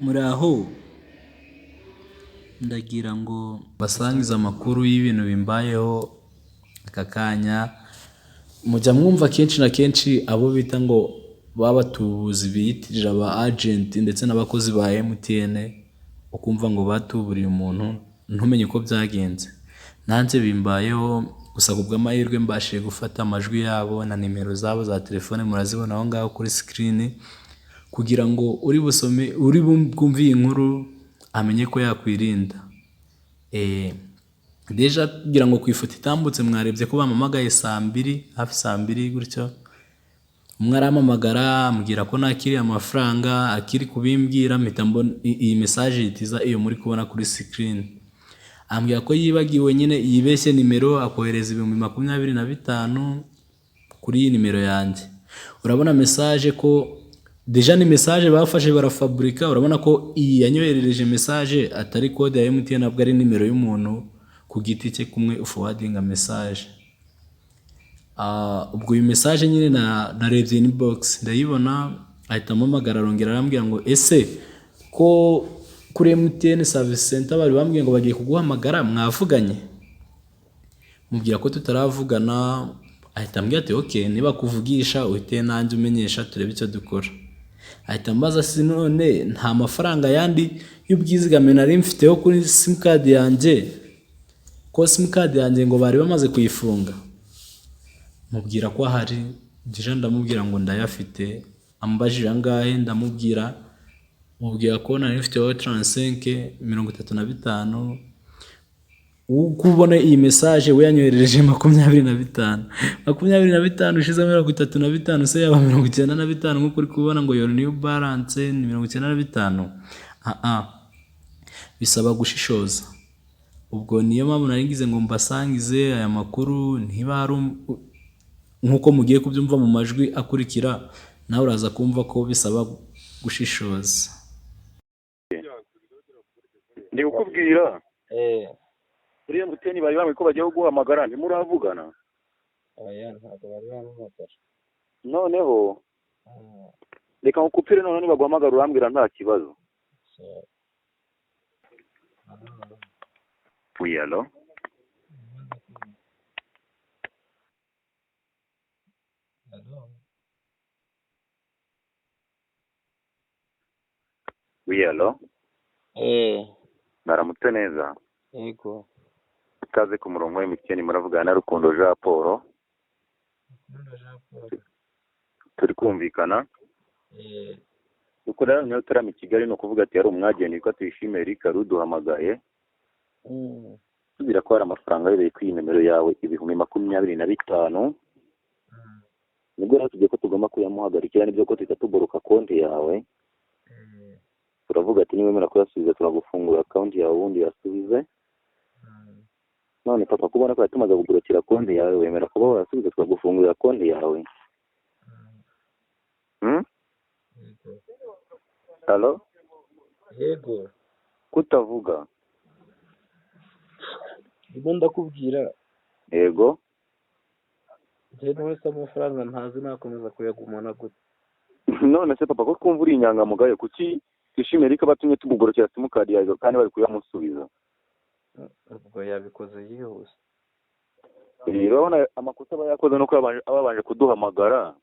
Muraho, ndagira ngo mbasangize amakuru y'ibintu bimbayeho aka kanya. Mujya mwumva kenshi na kenshi abo bita ngo b'abatubuzi biyitirira aba agent ndetse n'abakozi ba MTN, ukumva ngo batuburiye umuntu ntumenye uko byagenze. Nanjye bimbayeho, gusa ku bw'amahirwe mbashije gufata amajwi yabo na nimero zabo za telefone, murazibona aho ngaho kuri screen, kugira ngo uri busome, uri bwumve iyi nkuru amenye ko yakwirinda. Déjà kugira ngo ku ifoto itambutse mwarebye ko bampamagaye saa mbiri, hafi saa mbiri gutyo, umwe arampamagara ambwira ko nakiriye amafaranga, akiri kubimbwira mpita mbona iyi message ihita iza, iyo muri kubona kuri screen. Ambwira ko yibagiwe nyine, yibeshye nimero, akohereza 25,000 kuri iyi nimero yanjye. Urabona message ko déjà ni message bafashe barafaburika. Urabona ko iyi yanyoherereje message atari code ya MTN, ahubwo ari nimero y'umuntu ku giti cye, kumwe uforwardinga message. Ubwo iyi message nyine narebye inbox ndayibona, ahita ampamagara, arongera arambwira ngo: "Ese ko kuri MTN service center bari bambwiye ngo bagiye kuguhamagara, mwavuganye?" Mubwira ko tutaravugana. Ahita ambwira ati: "Ok, niba kuvugisha uhite nanjye umenyesha, turebe icyo dukora." Ahita ambaza si none nta mafaranga yandi y'ubwizigame nari mfiteho kuri simukadi yanjye, ko simukadi yanjye ngo bari bamaze kuyifunga. Mubwira ko ahari. Déjà ndamubwira ngo ndayafite. Ambajije angahe, ndamubwira, mubwira ko nari mfiteho 35, 35. Uko ubona iyi message, we yanyoherereje 25. 25 ushize 35 se yaba 95? Nk'uko uri kubona ngo your new balance ni 95. Bisaba gushishoza. Ubwo niyo mpamvu nari ngize ngo mbasangize aya makuru. Niba hari, nk'uko mugiye kubyumva mu majwi akurikira, nawe uraza kumva ko bisaba gushishoza. Ndi kukubwira, kuri MTN bari bambwiye ko bagiye kuguhamagara, ntimuravugana? Oya, ntabwo bari bampamagara. Noneho reka nkukupire, noneho nibaguhamagara urambwira, nta kibazo. Sawa. Oui, allô? Allô? Oui, allô? Eh. Mwaramutse neza? Yego. Ikaze ku murongo wa MTN, muravugana na Rukundo Jean Paul. Rukundo Jean Paul. Turi kumvikana? Eh. Dukorera Nyarutarama i Kigali. Ni ukuvuga ati hari umwagenti witwa Tuyishime Eric wari uduhamagaye tubwira ko hari amafaranga ahereye kuri iyi nimero yawe, 25,000. Nibwo rero tugiye ko tugomba kuyamuhagarikira, nibyo ko tuhita tuboroka konti yawe. Turavuga ati niwemera kuyasubiza turagufungura konti yawe, ubundi yasubize. None papa, kubona ko tumaze kugukurikira konti yawe, wemera kuba wayasubiza tukagufungurira konti yawe? Hmm? Yego. Allô? Yego. Kutavuga? Ndimo ndakubwira. Yego. Njye nawe se amafaranga ntazi nakomeza kuyagumana gute? None se papa, ko twumva uri inyangamugayo, kuki twishimiye Eric batumye tumugorokera simukadi yawe kandi bari kuyamusubiza? Ubwo yabikoze yihuse. Urabona amakosa aba yakoze nuko aba yabanje kuduhamagara.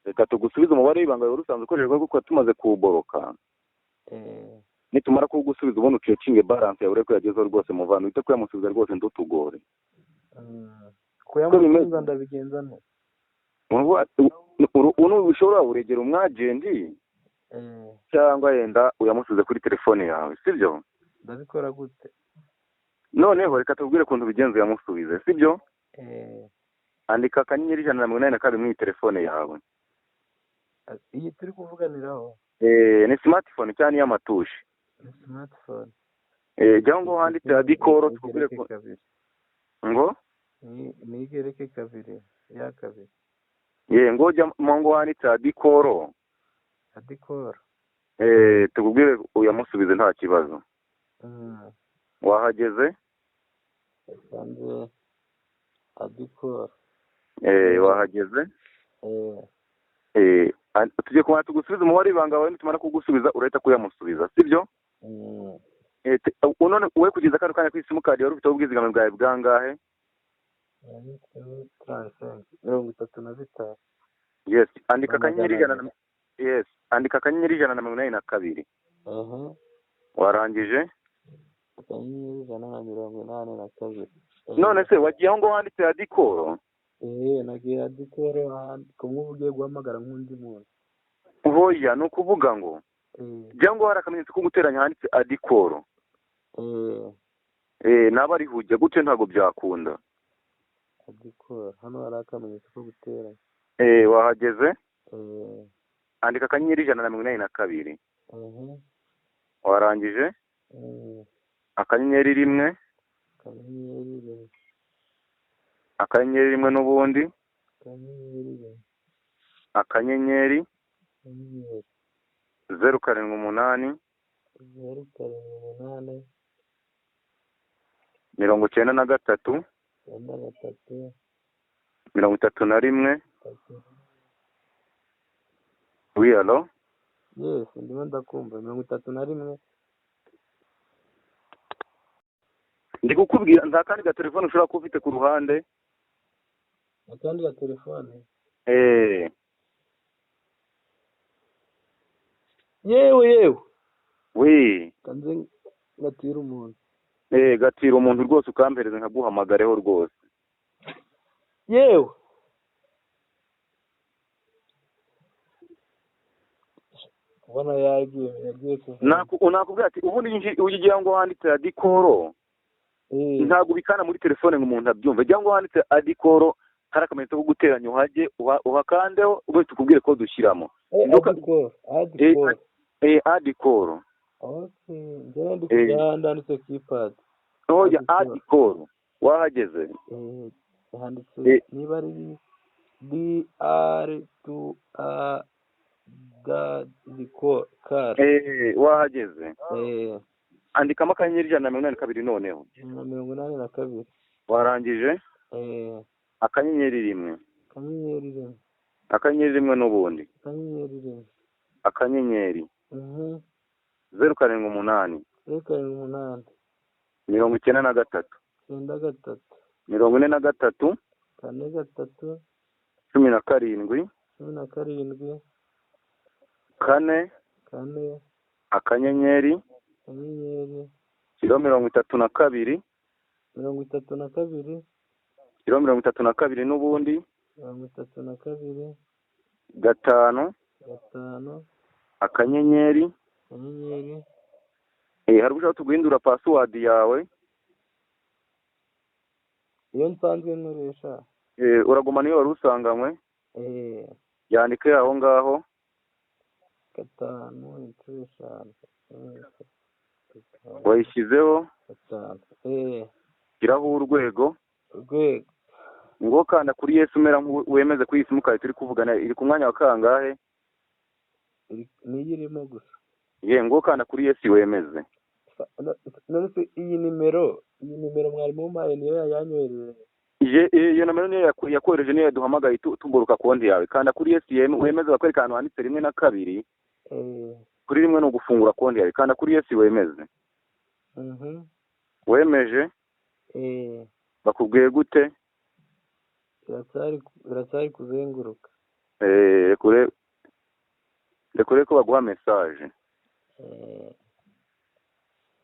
Reka tugusubize umubare w'ibanga wari usanzwe ukoreshwa kuko tumaze kuwuboroka. Nitumara kuwugusubiza, ubundi ucekinge balance yawe urebe ko yagezeho rwose. Muvana uhite kuyamusubiza rwose, ntutugore. Kuyamusubiza ndabigenza nte? Ushobora uregera umwagenti cyangwa yenda uyamusubize kuri telefone yawe, sibyo? Ndabikora gute? Noneho reka tubwire ukuntu ubigenza uyamusubize, sibyo? Eh. Andika *182 muri telefone yawe. Iyi turi kuvuganiraho? Ni smartphone cyangwa iy'amatushi? Ni smartphone. Jya ngo handitse add call, tukubwire Igereke ko kabiri. Ngo? Ni igereke kabiri, ya kabiri. Ye, ngo jya mo ngo handitse add call. Add call. Tukubwire uyamusubize, nta kibazo. Wahageze? Yasanze add call. Wahageze? Eh. Tugiye kumara tugusubiza umubare w'ibanga wawe, nitumara kugusubiza urahita kuyamusubiza, sibyo? None wowe kugeza kano kanya kuri simukadi wari ufiteho ubwizigame bwawe bwangahe? 35. Yes, andika akanyenyeri ijana na, yes, andika *182. Warangije? *182. None se wagiye aho ngo wanditse add call? Nagiye add call kumwe ugiye guhamagara nk'undi muntu. Hoya, ni ukuvuga ngo cyangwa hari akamenyetso ko guteranya handitse add call. Naba ari hujya gutyo ntabwo byakunda. Add call, hano hari akamenyetso ko guteranya. Wahageze? Andika *182. Warangije? *1. *1. *1 n'ubundi. *1. *. 078. 078. 93. 93. 31. Oui, allo? Yes, ndimo ndakumva. 31. Ndi kukubwira nta kandi ga telefone ushobora kuba ufite ku ruhande. Akandi ga telefone? Yewe. Oui. Kanze gatira umuntu. Gatira umuntu rwose ukampereza nkaguhamagareho rwose. Yewe. Kubona yagiye kuvuga. Nakubwira ati ubundi ugiye ngo wanditse add call. Ntabwo bikana muri telefone ngo umuntu abyumve. Cyangwa wanditse add call hari akamenyetso ko guteranya, uhajye uhakandeho ubwo tukubwire ko dushyiramo. Add call. Okay, njye ndi kuganda keypad. Oya, add call. Wahageze? Handitse niba ari DR2 A D call. Wahageze? Andikamo *182 noneho. 182. Warangije? *1. *1. *1 n'ubundi. *1. *. 078. 078. 93. 93. 43. 43. 17. 17. 4. 4. *. 32. 32. 32 n'ubundi. 32. 5. 5. *. Hari ushaka tuguhindura password yawe? Iyo nsanzwe nkoresha. Uraguma niyo wari usanganywe? Yandike aho ngaho. 5 inshuro 5. Wayishyizeho? 5. Shyiraho urwego. Urwego. Ngo kanda kuri Yesu umera wemeze kuri simukadi turi kuvugana iri ku mwanya wa kangahe? Niyo irimo gusa. Ye, ngo kanda kuri Yesu wemeze. None se iyi nimero mwari mumpaye niyo yayanyohereje? Iyo nomero niyo yakohereje, niyo yaduhamagaye tugaruka konti yawe. Kanda kuri Yesu wemeze, bakwereka ahantu handitse 1 na 2. Kuri 1 ni ugufungura konti yawe. Kanda kuri Yesu wemeze. Wemeje? Bakubwiye gute? Biracyari kuzenguruka. Rekure ko baguha message.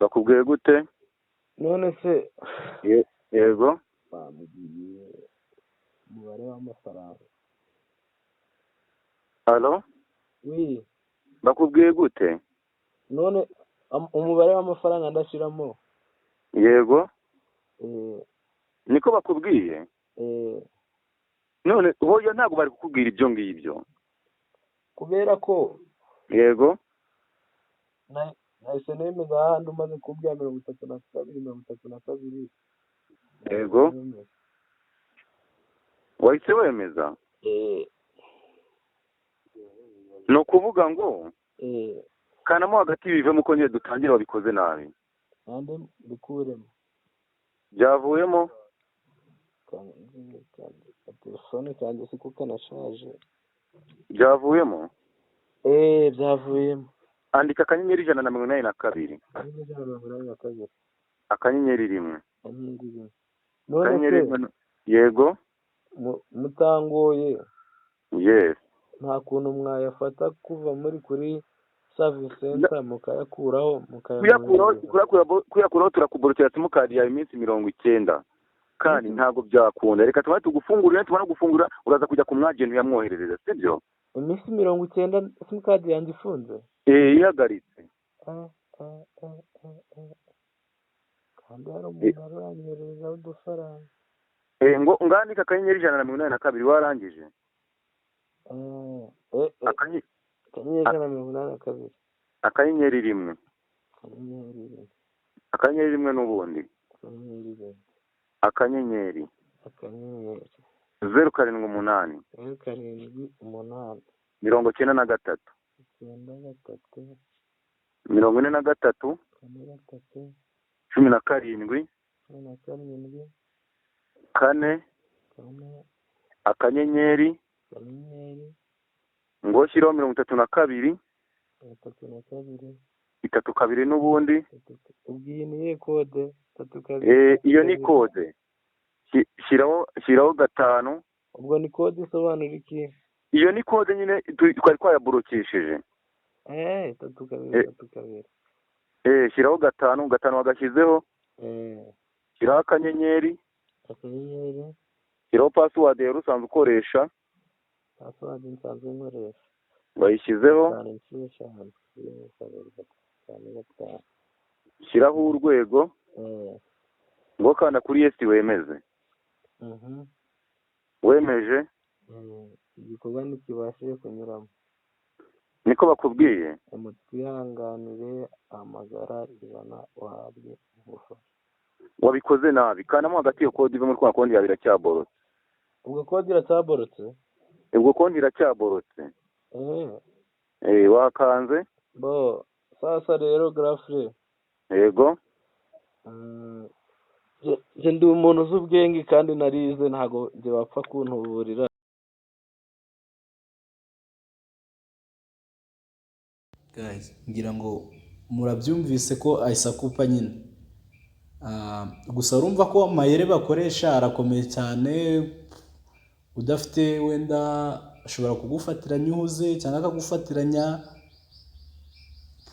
Bakubwiye gute? None se yego bambwiye umubare w'amafaranga. Allo? Oui. Bakubwiye gute? None umubare w'amafaranga ndashiramo. Yego. Niko bakubwiye? None hoya ntabwo bari kukubwira ibyo ngibyo. Kubera ko yego nahise nemeza ahandi umaze kubwira 32 32. Yego. Wahise wemeza? Ni ukuvuga ngo kanamo hagati bivemo ko nyine dutangire wabikoze nabi. Nande bikuremo. Byavuyemo? Telefone kanjye siko kanashaje. Byavuyemo? Byavuyemo. Andika *182. *182. *1. *1. None Akanyenyeri se rimwe yego. Mutangoye? Yes. Nta kuntu mwayafata kuva muri kuri service center mukayakuraho Kuyakuraho mukayamwoherereza? Kuyakuraho turakuborokera simukadi yawe iminsi 90, kandi ntabwo byakunda. Reka tuba tugufungurira, tumara gufungura uraza kujya ku mwagenti uyamwoherereza, sibyo? Iminsi 90 simukadi yanjye ifunze? Eh, ihagaritse. Kandi hari umuntu wari uranyohererezaho udufaranga. Eh, ngo ngandika *182, warangije? *182. *1. *1. *1 n'ubundi. *1. *. *. 078. 078. 93. 93. 43. 43. 17. 17. 4. 4. *. *. Ngo shyireho 32. 32. 32 n'ubundi. 3. Ubwo iyi ni iyihe kode? 32? Eh, iyo ni 2. Kode. Shyiraho 5. Ubwo ni kode isobanura iki? Iyo ni kode nyine twari twayaborokesheje. 32. 32. Eh, shyiraho 5, 5 wagashyizeho. Shyiraho *. *. Shyiraho password yari usanzwe ukoresha. Password nsanzwe nkoresha. Wayishyizeho? 5 inshuro 5, 1, 2, 3, 5, 5. Shyiraho urwego. Ngo kanda kuri yes wemeze. Wemeje? Igikorwa ntikibashije kunyuramo. Niko bakubwiye? Mutwihanganire, hamagara 100 uhabwe ubufasha. Wabikoze nabi, kandamo hagati iyo kode ive muri kwa konti yawe, iracyaborotse. Ubwo kode iracyaborotse? Ubwo konti iracyaborotse. Eh, wakanze? Bo sasa rero, grafre. Yego. Nje ndi umuntu uzi ubwenge kandi narize, ntago njye bapfa kuntuburira. Guys, ngira ngo murabyumvise ko ahise akupa nyine. Gusa urumva ko amayeri bakoresha arakomeye cyane. Udafite wenda ashobora kugufatiranya uhuze cyangwa akagufatiranya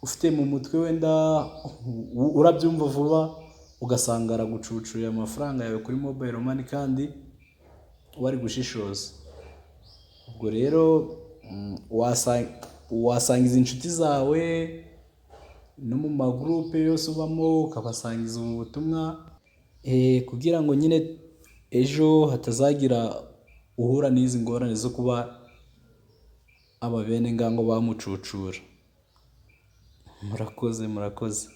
ufite mu mutwe, wenda urabyumva vuba, ugasanga aragucucuriye amafaranga yawe kuri mobile money kandi wari gushishoza. Ubwo rero wasangiza inshuti zawe no mu magurupe yose ubamo, ukabasangiza ubu butumwa, kugira ngo nyine ejo hatazagira uhura n'izi ngorane zo kuba aba bene ngango bamucucura. Murakoze, murakoze.